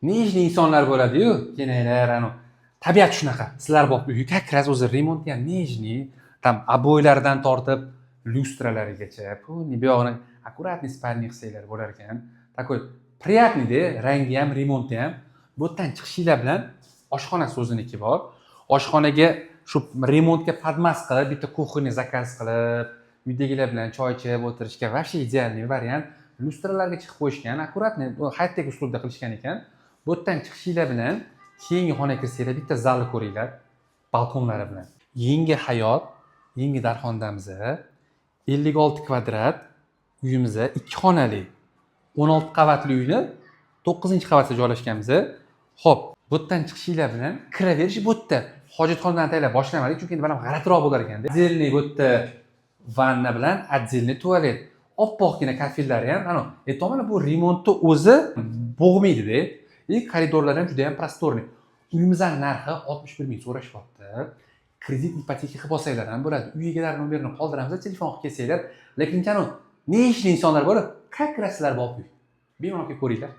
Нежный insonlar bo'ladi-yu, kenaylar, anu tabiat shunaqa. Sizlar bop uyi как раз o'zi remonti ham нежный, там обой laridan tortib lyustralarigacha, полный bu yog'ini аккуратный спальный qilsanglar bo'lar ekan. Такой приятный da, rangi ham, remonti ham. Bu yerdan chiqishinglar bilan oshxonasi o'ziniki bor. Oshxonaga shu remontga подмаз qilib, bitta кухня заказ qilib, uydagilar bilan choy ichib o'tirishga вообще идеальный variant. Lyustralarga chiqib qo'yishgan, аккуратный, high-tech uslubda qilishgan ekan. Bu yerdan chiqishinglar bilan keyingi xonaga kirsanglar, bitta zalni ko'ringlar, balkonlari bilan. Yangi Hayot, Yangi Darxondamiz. 56 kvadrat uyimiz, ikki xonali, 16 qavatli uyni 9-qavatda joylashganmiz. Xo'p, bu yerdan chiqishinglar bilan kiraverish bu yerda hojatxonadan ataylab boshlamadik, chunki endi balam g'alatiroq bo'lar ekanda. Отдельный bu yerda vanna bilan отдельный tualet. Oppoqqina kafellari ham, ana, aytyapman, bu remontni o'zi bo'g'maydida. И koridorlar ham juda ham просторный. Uyimizni narxi 61 ming so'rashyapti. Kredit, ipoteka qilib olsanglar ham bo'ladi. Uy egalari nomerini qoldiramiz, telefon qilib kelsanglar. Lekin nechta insonlar bor, как раз sizlar bor uy. Bemalol kelib ko'ringlar.